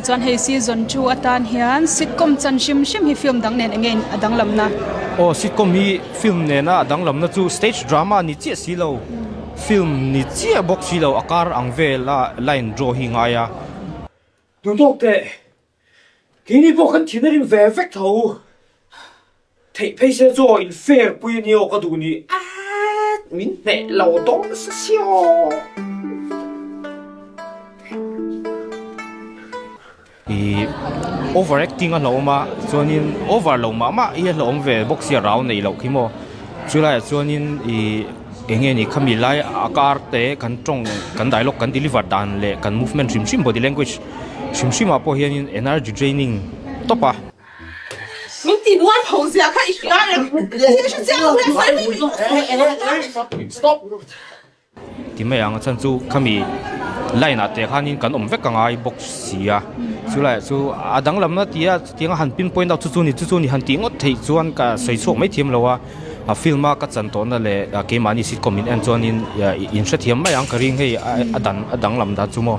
Chuan hei season chu atan hian sitcom chan hrim hrim hi film dang nen enge a danglamna? Aw sitcom hi film nena a danglamna chu stage drama ni chiah si lo, film ni chiah bawk si lo a kar ang vela line draw hi ngai a. Duhtawk teh, keini pawh kan thin a rim ve vek tho. Theih phei se chu aw in fair pui a ni aw ka duh ni aat min hneh lo dawn nasa si aw. I over acting a hlauhawm a chuanin over lo mah mah hi a hlauhawm ve bawk sia rau neih loh khi maw chulaiah chuanin i eng nge ni khami lai a kar te kan tawng kan dialogue kan deliver dan leh kan movement hrim hrim body language hrim hrim ah pawh hianin energy draining tawp a. Min ti mual pho zia kha i hria em? Thil hre chiang lo hian sawi mai mai. Stop! Ti mai ang a chhan chu khami line ah te khanin kan awm vek a ngai bawk si a, chu laiah chu a danglamna ti a chutianga han pin point out chu chu ni chu chu ni han tih ngawt theih chuan ka sawi chhuak mai thiam lo a, a film a ka chan tawhna leh keimahni sitcom in en chuanin in hrethiam mai ang ka ring hei a dan a danglam dan chu maw.